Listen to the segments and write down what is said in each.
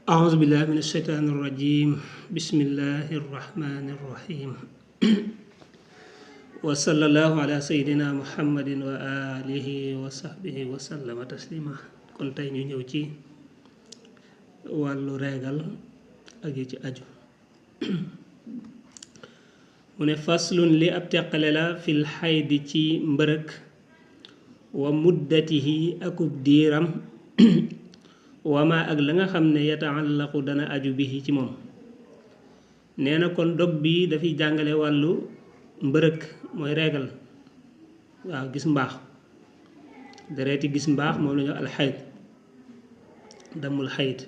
أعوذ بالله من الشيطان الرجيم بسم الله الرحمن الرحيم وصلى الله على سيدنا محمد وآله وصحبه وسلم تسليما kon tey ñu ñëw ci wàllu reegal ak yi ci aju mu ne faslun li ab teqale la fil xaydi ci mbërëk wa muddatihi akub diiram wama ak la nga xam ne yataallaqu dana aju bihi ci moom nee na kon dog bi dafay jàngale wàllu mbërëk mooy reegal waaw gis mbaax dereeti gis mbaax moom la ñu alxayd damul xayd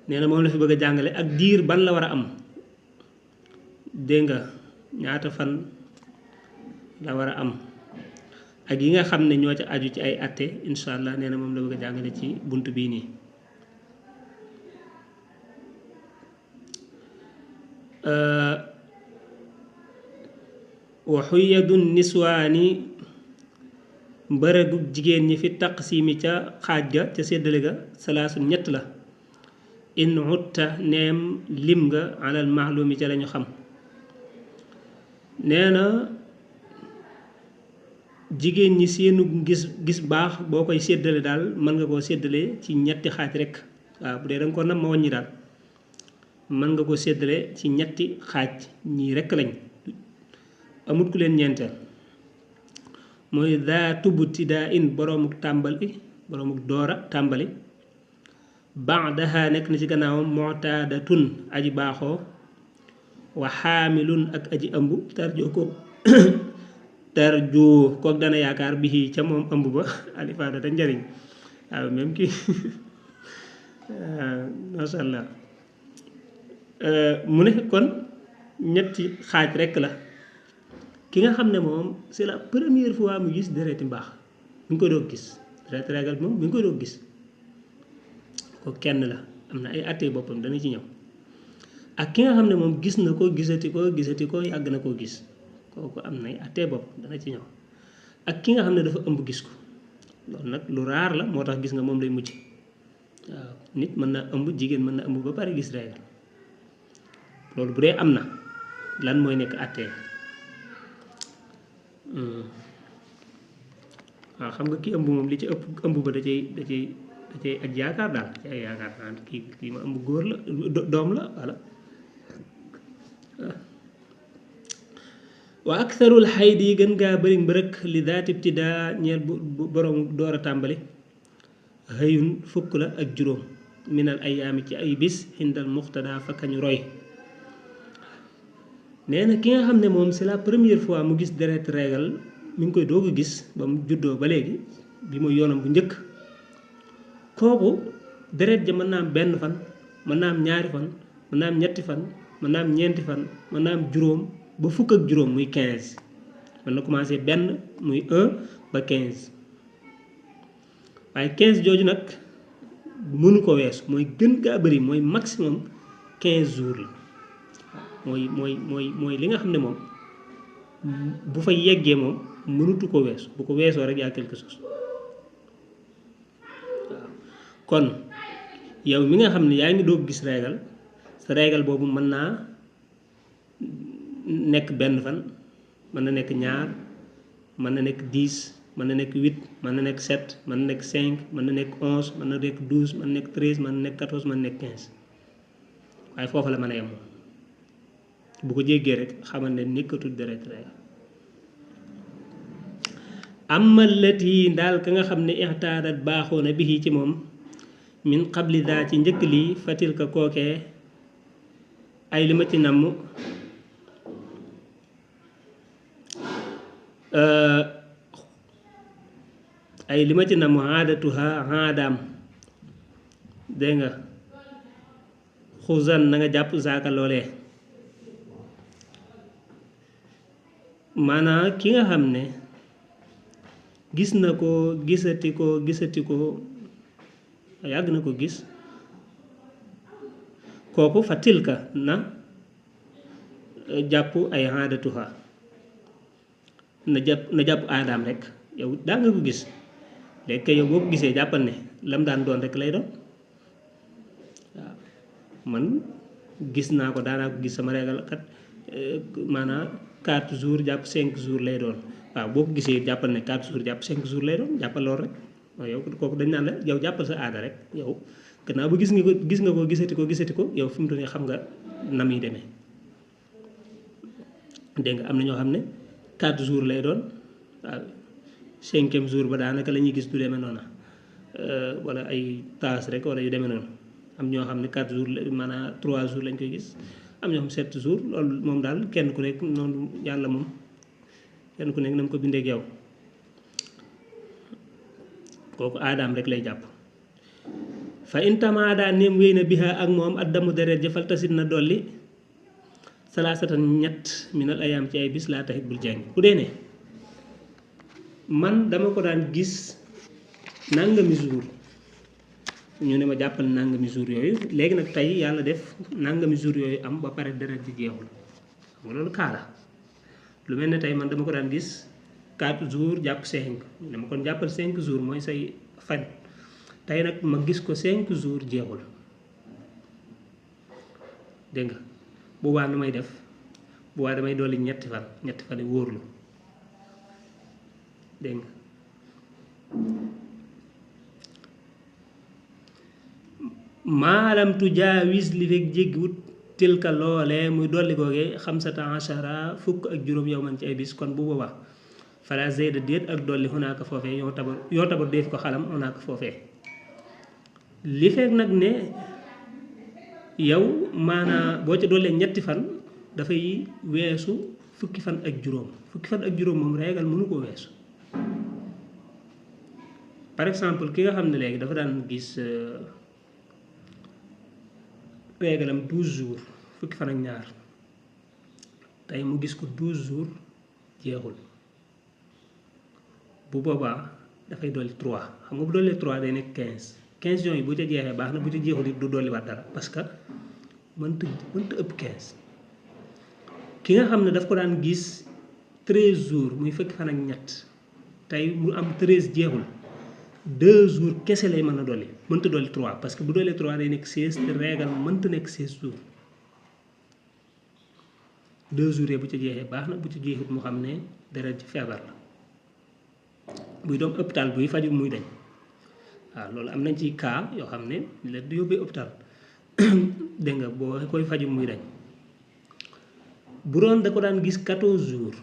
nee na moom la fi bëgg a jàngale ak diir ban la war a am dégg nga ñaata fan la war a am ak yi nga xam ne ñoo ca aju ci ay atte incha allah nee na moom la bëgg a jàngale ci bunt bii nii wa xuyadu niswaani mbërëgu jigéen ñi fi taqsimi ca xaaj ga ca séddale ga salaasun ñett la in utta neem lim nga alal maalumi ca lañu xam nee na jigéen ñi seenu gis baax boo koy séddale daal mën nga koo séddale ci ñetti xaaj rek waaw bu dee danga ko nam ma wàññi daal mën nga ko séddale ci ñetti xaaj ñii rekk lañ amut ku leen ñeenteel mooy daa tubuti daa in boroomuk tàmbali boroomuk doora tàmbali baadaha nekk na ci gannaawam motaadatun aji baaxoo wa xaamilun ak aji ëmb tarjoo ko tarjoo kook dana yaakaar bi ca moom ëmb ba alifaada te njariñ waaw même kii masha Allah mu ne kon ñetti xaaj rekk la ki nga xam ne moom c'est la première fois mu gis dereeti mbaax mi ngi koy doog gis dereeti regal moom mi ngi koy doog gis ko kenn la am na ay attee boppam dana ci ñëw ak ki nga xam ne moom gis na ko gisati ko yàgg na koo gis kooku am na ay attee bopp dana ci ñëw ak ki nga xam ne dafa ëmb gis ko loolu nag lu raar la moo tax gis nga moom lay mujj waaw nit mën na ëmb jigéen mën na ëmb ba pare gis regal loolu bu dee am na lan mooy nekk attee waaw xam nga kii ëmb moom li ci ëpp ëmb ba da cay aj yaakaar daal ci ay yaakaar naan kii ma ëmb góor la doom la walla wa aktharul xayd yi gën gaa bëri mbërëk li daati ibtidaa ñeel bu borom door a tàmbali xëyun fukk la ak juróom minal ayaami ci ay bis xindal muxtada fa kañu roy nee na ki nga xam ne moom c'est la première fois mu gis deret régal mi ngi koy doog a gis ba mu juddoo ba léegi bi mooy yoonam bu njëkk kooku deret ja mën naa am benn fan mën naa am ñaari fan mën naa am ñetti fan mën naa am ñeenti fan mën naa am juróom ba fukk ak juróom muy 15 mën na commencé benn muy 1 ba 15 waaye 15 jooju nag mënu ko weesu mooy gën gaa bëri mooy maximum 15 jours la mooy li nga xam ne moom bu fa yeggee moom mënutu ko weesu bu ko weesoo rek yaa quelque chose waaw kon yow mi nga xam ne yaa ngi doog gis régal sa régal boobu mën naa nekk benn fan mën na nekk ñaar mën na nekk 10 mën na nekk 8 mën na nekk 7 mën na nekk 5 mën na nekk 11 mën na nekk 12 mën na nekk 13 mën na nekk 14 mën na nekk 15 waaye foofu la mën a yem moom bu ko jéggee rek xamal ne nekkatul deret régal amallat yi ndaal ka nga xam ne ixtaadat baaxoo na bi ci moom min qabli daa ci njëkk lii fatil ka kookee ay li ma ci namm ay li ma ci namm aadatuha aadaam dégg nga xuzan na nga jàpp zaaka loolee maanaam ki nga xam ne gis na ko gisati ko yàgg na ko gis kooku fa tilka na jàpp ay aadatuha na jàpp aadaam rek yow daa nga ko gis léegi yow boo ko gisee jàppal ne lam daan doon rek lay doon man gis naa ko daanaa ko gis sama régal kat maanaam 4 jours jàpp 5 jours lay doon waaw boo ko gisee jàppal ne 4 jours jàpp 5 jours lay doon jàppal loolu rek waaw yow kooku dañ naan la yow jàppal sa aada rek yow gannaaw ba gis nga ko gisati ko yow fi mu toll nii xam nga na muy demee dégg nga am na ñoo xam ne 4 jours lay doon waaw 5e jour ba daanaka la ñuy gis du demee noonu wala ay taas rek wala yu demee noonu am ñoo xam ne 4 jours maanaam 3 jours lañ koy gis am ñoo xam 7 jours loolu moom daal kenn ku nekk noonu yàlla moom kenn ku nekk na mu ko bindee ak yow kooku aadaam rek lay jàpp fa intamaada neem wéy na biha ak moom addamu deret jëfal tasit na dolli salaasatan ñett minal ayaam ci ay bis laa taxit bul jàng bu dee ne man dama ko daan gis nangami jour ñu ne ma jàppal nangami jour yooyu léegi nag tey yàlla def nangami jour yooyu am ba pare deret ji jeexul xam nga loolu kaala lu mel ne tey man dama ko daan gis 4 jours jàpp 5 dama kon jàppal 5 jours mooy say fan tey nag ma gis ko 5 jours jeexul dégg nga boobaa nu may def boobaa damay dolli ñetti fan yi wóorlu dégg nga maalam tujaawis li fekk jéggiwut tilka loolee muy dolli googee 15 fukk ak juróom yow man ci ay bis kon bu boobaa fala zeyda déet ak dolli xunaaka foofee yoo tabar def ko xalam xunaaka foofee li fekk nag ne yow maanaa boo ca dollee ñetti fan dafay weesu fukki fan ak juróom moom régal mënu ko weesu par exemple ki nga xam ne léegi dafa daan gis régalam 12 jours fukki fan ak ñaar tey mu gis ko 12 jours jeexul bu boobaa dafay dolli 3 xam nga bu dolli 3 day nekk 15 yooyu bu ca jeexee baax na bu ca jeexul it du dolliwaat dara parce que mënta ëpp 15 ki nga xam ne daf ko daan gis 13 jours muy fukki fan ak ñett tey mu am 13 jeexul 2 jours kese lay mën a dolli mënta dolli 3 parce que bu dolli 3 day nekk 16 te régal mënta nekk 16 jours 2 jours yi bu ca jeexee baax na bu ca jeexut mu xam ne deret ci feebar la buy doom hôpital buy faju muy dañ waaw loolu am nañ ci cas yoo xam ne la du yóbbee hôpital dégg nga boo koy faju muy dañ bu doon da ko daan gis 14 jours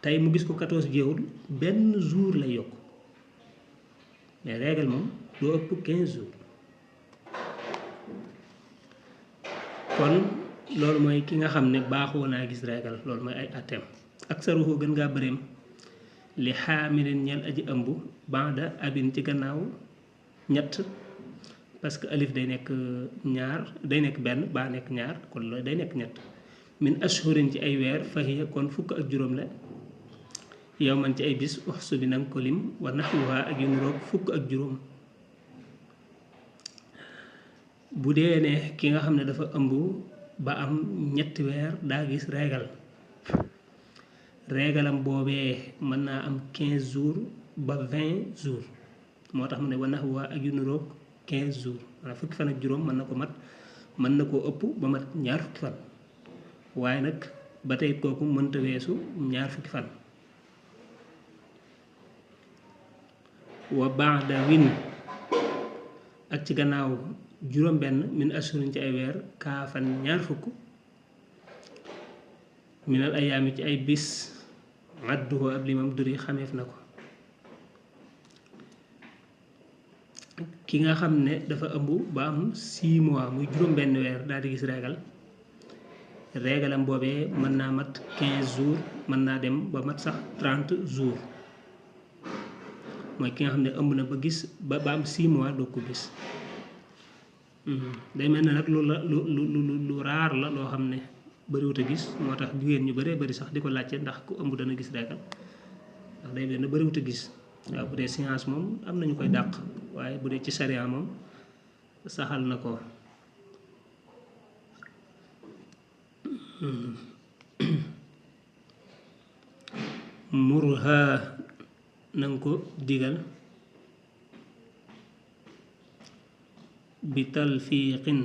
tey mu gis ko 14 jeexul benn jour lay yokk mais régal moom doo ëpp 15 jours kon loolu mooy ki nga xam ne baaxoo naa gis régal loolu mooy ay atteem ak saruxu gën ngaa bëreem li xaamilin ñeel aji ëmb banda abin ci gannaaw ñett parce que alif day nekk ñaar day nekk benn baa nekk ñaar kon loolu day nekk ñett min ashhurin ci ay weer fahiya kon fukk ak juróom la yow man ci ay bis waxsu bi nanga ko lim wa naxwuha ak yu niroog fukk ak juróom bu dee ne ki nga xam ne dafa ëmb ba am ñetti weer daa gis régalam boobee mën naa am 15 jours ba 20 jours moo tax mu ne wa naxwuha ak yu niroog 15 jours maanaam fukki fan ak juróom mën na ko mat mën na koo ëpp ba mat ñaar fukki fan waaye nag ba tey kooku mënta weesu ñaar fukki fan wa ba'da win ak ci gannaaw juróom benn min ashurin ci ay weer kaafan ñaar fukk minal ayaami ci ay bis adduhu ab limam duri xameef na ko ki nga xam ne dafa ëmb ba am 6 mois muy juróom benn weer daal di gis régalam boobee mën naa mat 15 jours mën naa dem ba mat sax 30 jours mooy ki nga xam ne ëmb na ba gis ba am 6 mois doo ko gis day mel ne nag lu raar la loo xam ne bëriwut a gis moo tax jigéen ñu bëree bëri sax di ko laajte ndax ku ëmb dana gis régal ndax day mel ne bëriwut a gis waaw bu dee science moom am nañu koy dàq waaye bu dee ci charia moom saxal na ko murha nanga ko digal bi talfiqin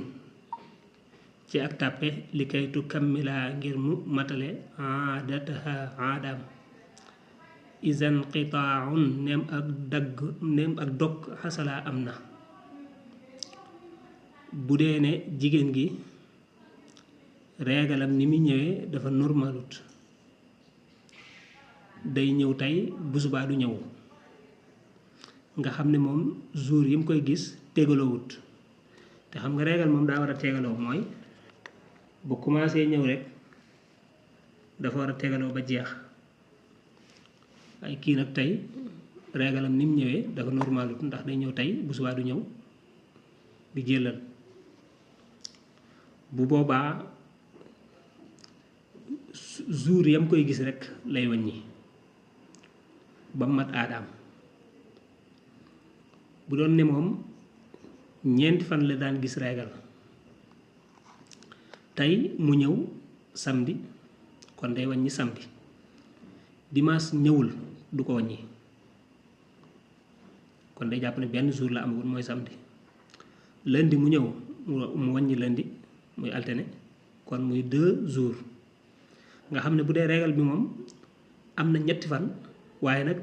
ci ak tàppe li kay tu kammila ngir mu matale aadataha aadaam izan qitaaun nem ak dog xasala am na bu dee ne jigéen gi reegalam ni mu ñëwee dafa normalut day ñëw tey bu subaa du ñëw nga xam ne moom jour yi mu koy gis tegalowut te xam nga reegal moom daa war a tegaloo mooy bu commencé ñëw rek dafa war a tegaloo ba jeex ay kii nag tey reegalam ni mu ñëwee dafa normalut ndax day ñëw tey bu subaa du ñëw di jëlal bu boobaa jour yam koy gis rek lay wàññi ba mat aadaam bu doon ne moom ñeenti fan la daan gis reegal tey mu ñëw samedi kon day wàññi samedi dimanche ñëwul du ko wàññi kon day jàpp ne benn jour la amagul mooy samedi lundi mu ñëw mu wàññi lundi muy alterné kon muy 2 jours nga xam ne bu dee reegal bi moom am na ñetti fan waaye nag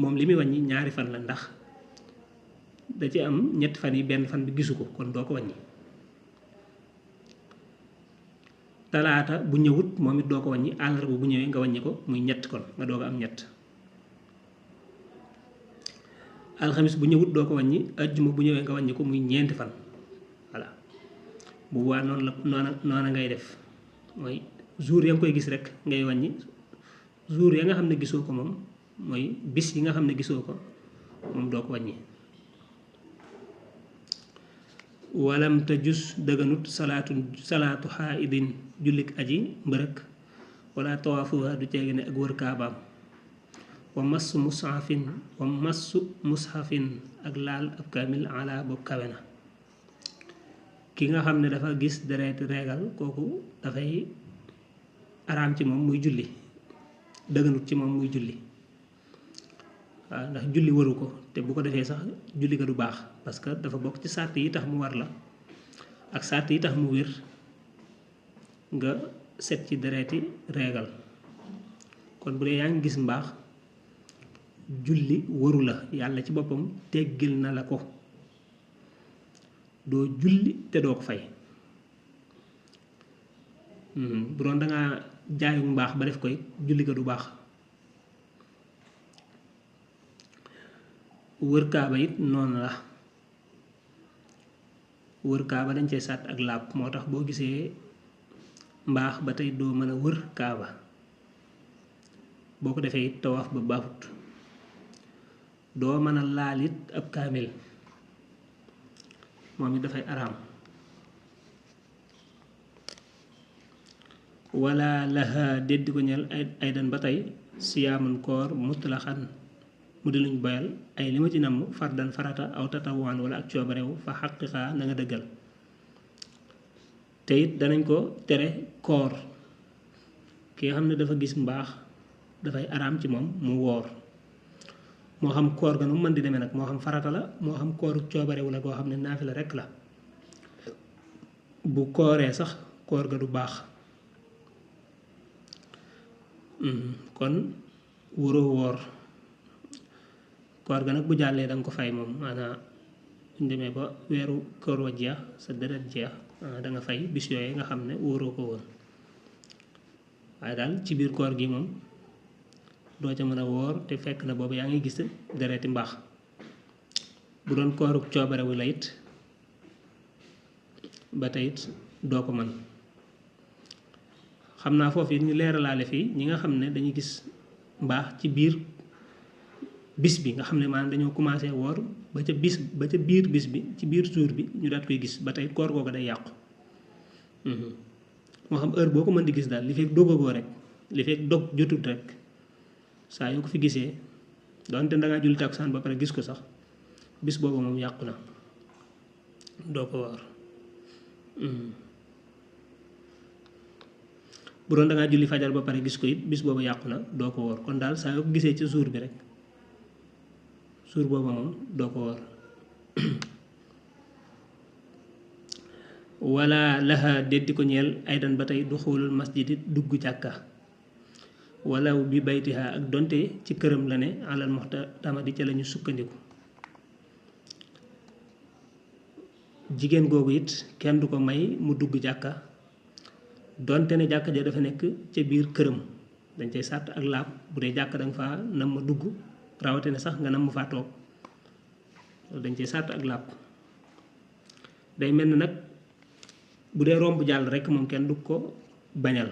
moom li muy wàññi ñaari fan la ndax da ci am ñetti fan yi benn fan bi gisu ko kon doo ko wàññi talaata bu ñëwut moom it doo ko wàññi àllarba bu ñëwee nga wàññi ko muy ñett kon nga doo ko am ñett alxamis bu ñëwut doo ko wàññi ajjuma bu ñëwee nga wàññi ko muy ñeenti fan voilà bu boobaa noona ngay def mooy jour ya nga koy gis rek ngay wàññi jour ya nga xam ne gisoo ko moom mooy bis yi nga xam ne gisoo ko moom doo ko wàññi walam te jus dëgganut salaatu xaaidin jullik aji mbërëk wala tawaafuha du ceegi ne ak wër kaabaam wa massu mushafin ak laal ab kaamil ala boobu kawe na ki nga xam ne dafa gis dereeti reegal kooku dafay araam ci moom muy julli dëgganut ci moom muy julli waaw ndax julli waru ko te bu ko defee sax julli ga du baax parce que dafa bokk ci sàrt yi tax mu war la ak sàrt yi tax mu wér nga set ci dereeti reegal kon bu dee yaa ngi gis mbaax julli waru la yàlla ci boppam teggil na la ko doo julli te doo ko fay bu doon dangaa jaayu mbaax ba def koy julli ga du baax wër kaaba it noonu la wër kaaba dañ cey sàtt ak làpp moo tax boo gisee mbaax ba tey doo mën a wër kaaba boo ko defee it tawaaf ba baaxut doo mën a laal it ab kaamil moom it dafay araam wala laha déddi ko ñel ay dan ba tey siyaamun koor mutlaxan mu di luñ boyal ay li ma ci namm fardan farata aw tatawaan wala ak coobarewu fa xaqiqa na nga dëggal te it danañ ko tere koor ki nga xam ne dafa gis mbaax dafay araam ci moom mu woor moo xam koor ga nu mën di demee nag moo xam farata la moo xam kooru coobarewu la goo xam ne naafila rekk la bu kooree sax koor ga du baax kon waroo woor koor ga nag bu jàllee danga ko fay moom maanaam buñ demee ba weeru koor wa jeex sa deret jeex da nga fay bis yooyu nga xam ne wóoroo ko woon waaye daal ci biir koor gi moom doo ca mën a woor te fekk na boobu yaa ngi gis dereti mbaax bu doon kooruk coobarewu la it ba tey it doo ko mën xam naa foofu it ñu leeralaale fii ñi nga xam ne dañuy gis mbaax ci biir bis bi nga xam ne maanaam dañoo commencé woor ba ca biir bis bi ci biir jour bi ñu daat koy gis ba tey koor googu day yàqu moo xam heure boo ko mën di gis daal li fekk dogagoo rek li fekk dog jotut rek saa yoo ko fi gisee doonte da ngaa julli takkusaan ba pare gis ko sax bis boobu moom yàqu na doo ko woor bu doon da ngaa julli fajar ba pare gis ko it bis boobu yàqu na doo ko woor kon daal saa yoo ko gisee ci jour bi rek jour boobu moom doo ko woor wala laha déddi ko ñeel aydan ba tey duxulul masjidi dugg jàkka walaw bi baytiha ak donte ci këram la ne alal muxtamadi ca lañu sukkandiku jigéen googu it kenn du ko may mu dugg jàkka donte ne jàkka ja dafa nekk ca biir këram dañ cay sàtt ak laab bu dee jàkka danga faa nam ma dugg rawatina sax nga nam ma faa toog dañ cay sàtt ak laab day mel ni nag bu dee romb jàll rekk moom kenn du ko bañal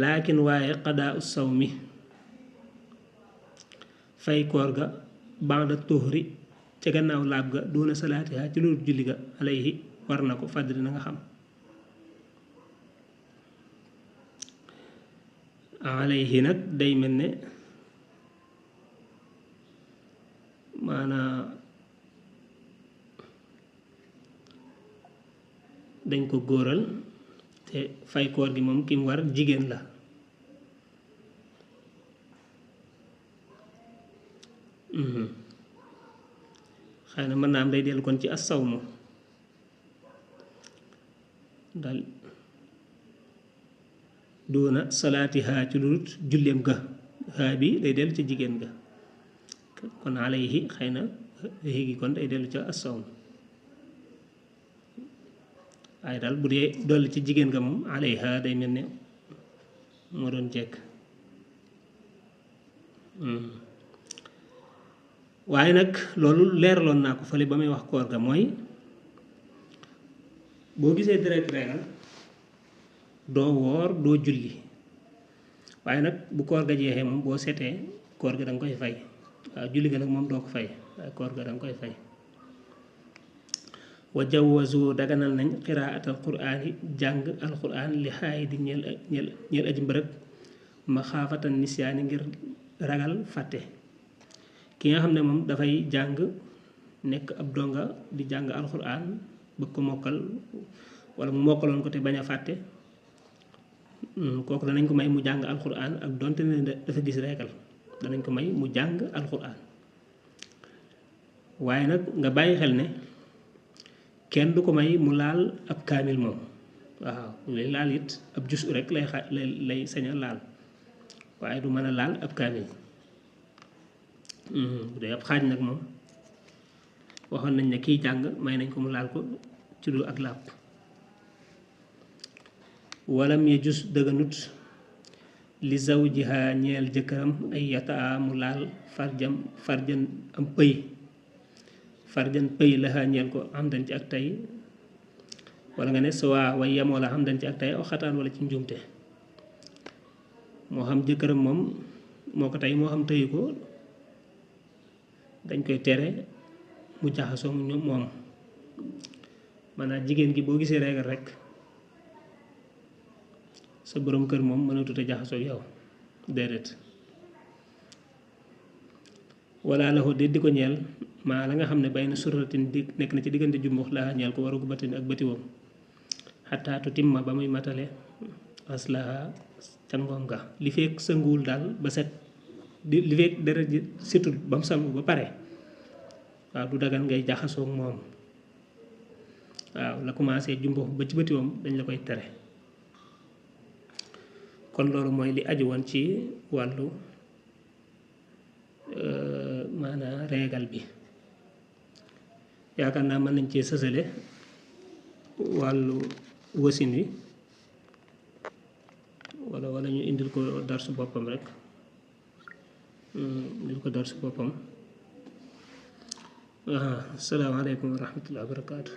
laakin waaye qadaa u saw mi fay koor ga ba'da tuhri ca gannaaw laab ga doona salaatiha ci loolu julli ga alayhi war na ko fàddali na nga xam alayhi nag day mel ne maanaa dañ ko góoral te fay koor gi moom ki mu war jigéen la xëy na mën naa am day dellu kon ci as-sawmu dal doona salaatiha ci lu dul julleem ga haa bi day dellu ci jigéen ga kon alayhi xëy na léegi kon day dellu ca as-sawm waaye daal bu dee dolli ci jigéen ga moom alayha day mel ne moo doon jekk waaye nag loolu leeraloon naa ko fële ba muy wax koor ga mooy boo gisee deret reegal doo woor doo julli waaye nag bu koor ga jeexee moom boo setee koor ga danga koy fay waaw julli ga nag moom doo ko fay waaye koor ga danga koy fay wa jawazu daganal nañ qiraatal quraani jàng alquraan li xaay di ñeel aji mbërëg ma xaafatan nisyaani ngir ragal fàtte ki nga xam ne moom dafay jàng nekk ab donga di jàng alquraan bëgg ko mokkal wala mu mokkaloon ko te bañ a fàtte kooku danañ ko may mu jàng alquraan ak donte ne dafa gis reegal danañ ko may mu jàng alquraan waaye nag nga bàyyi xel ne kenn du ko may mu laal ab kaamil moom waaw lay laal it ab jus rek lay sañ a laal waaye du mën a laal ab kaamil bu dee ab xaaj nag moom waxoon nañ ne kiy jàng may nañ ko mu laal ko ci lu ak làpp walam ya jus dëgganut li zawjiha ñeel jëkkëram ay yataa mu laal farjan am pëy farjan pëy laxa ñeel ko am dañ ci ak tey wala nga ne sawaa way yemoo la am dañ ci ak tey aw xataan wala ci njuumte moo xam jëkkëram moom moo ko tey moo xam tëyu ko dañ koy tere mu jaxasoo moom maanaam jigéen gi boo gisee reegal rek sa boroom kër moom mënatut a jaxasoo yow déedéet wala la ko di ko ñeel maa la nga xam ne bay na suratin di nekk na ci diggante jumbux laa ñeel ko warugu batin ak bëtiwoom xataatu timma ba muy matale aslaha ca ngoom ga li fekk sënguwul daal ba set li fekk deret ji setul ba mu sangu ba pare waaw du dagan ngay jaxasoo moom waaw la commencé jumbux ba ci bëtiwoom dañ la koy tere kon loolu mooy li aju woon ci wàllu maanaam reegal bi yaakaar naa mën nañ cee sësale wàllu wasin wi wala ñu indil ko darsu boppam rek indil ko darsu boppam asalaamaaleykum wa rahmatullahi wa barakaatu